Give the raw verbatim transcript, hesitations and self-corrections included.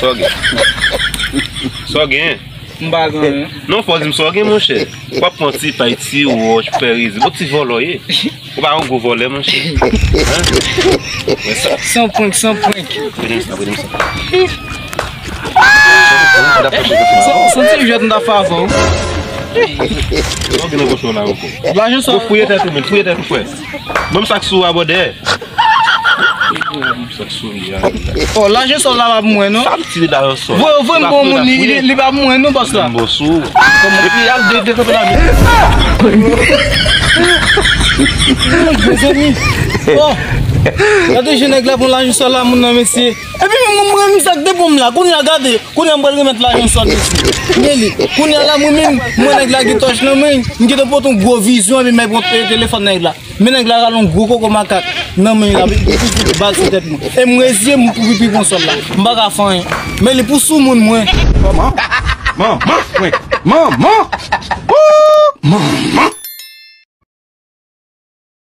Sa w gen? Sa w gen? M pa gen anyen. Non, fò w di m sa w gen, monchè. W ap pran ti pay, ti wòch, fè rezi. Bon ti vòlò w ye. Ou pa yon gwo vòlè, monchè. Hein? Wè sa. San prank, san prank. Prete m sa, prete m sa. San, san ti jwèt m ta fè avè w. Sa w gen nan pòch ou la ankò? Lajan sa. Bon, fouye tèt ou, men, fouye tèt ou, frè. Ban m sa k sou a, bòdè. Sa k sou li a. Oh, lajan sa w la pa pou mwen, non. Sa m tire lajan sa w. Voye, voye m pou yon moun, li, li, li pa pou mwen, non, bòs la. Bòs ou. Epi al de, de, de, de, mezanmi. Oh. Gade jan nèg la pran lajan sa w la, moun nan, mesye. Epi mwen, mwen, mwen, sa k te pou m la. Kounye a, gade. Kounye a, m pral remèt lajan sa w, mesye. Men li. Kounye a la, mwen menm, mwen nèg la gen tòch nan men, m gentan pote yon gwo vizyon, epi m pran telefòn nèg la. Men nèg la rale yon gwo koko makak nan men l la, epi li fout bal sou tèt mwen. E m reziye m pou pipi pran sòl la. M pa ka fè anyen. Men li pou sou moun mwen. Manman! Manman! Manman! Woo! Manman!